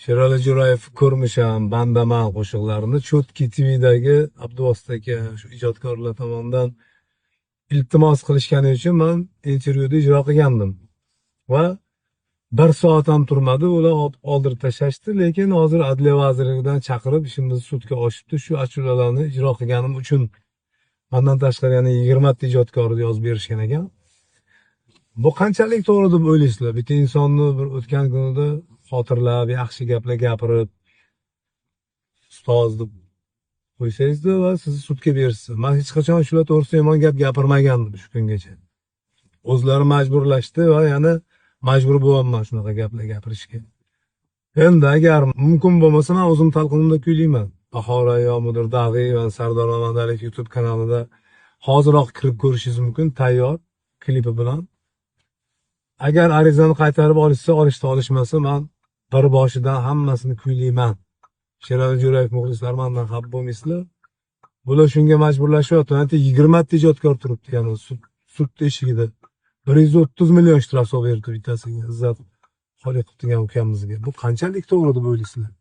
Sherali Jo'rayev "Ko'rmisham", "Bandaman" qo'shiqlarini Cho'tki TVdagi Abduvosit aka, shu ijodkorlar tomonidan iltimos qilishgani uchun man intervyuda ijro qilgandim. Va bir soat ham turmadi, ular oldirib tashlashdi, lekin hozir Adliya vazirligidan chaqirib, ishimizni sudga oshibdi shu ashulalarni ijro qilganim uchun. Mandan tashqari yana 20 ta ijodkorni yozib berishgan ekan. Bu qanchalik to'g'ri deb o'ylaysizlar? Bitta insonni bir o'tgan kunida xotirlab, yaxshi gaplar gapirib, ustoz deb qo'ysangizda va sizni sudga berishsa. Man hech qachon shular to'g'risida yomon gap gapirmagandim shu kungacha. O'zlari majburlashdi va yana majbur bo'lyapman shunaqa gaplar gapirishga. Endi agar mumkin bo'lmasa, man o'zim talqinimda kuylayman. Bahor ayyomidir dag'iy va Sardor Mamadaliyev YouTube kanalida hoziroq kirib ko'rishingiz mumkin, tayyor klipi bilan. Agar arizani qaytarib olishsa, olishsa, olishmasa, man bir boshidan hammasini kuylayman. Sherali Jo'rayev muxlislari, mandan xafa bo'lmaysizlar. Bular shunga majburlashyapti. Mana 20 ta ijodkor turibdi yana sud eshigida. 130 million shtraf solib berdi bittasiga, Izzat Xoliqov degan ukamizga. Bu qanchalik to'g'ri deb o'ylaysizlar?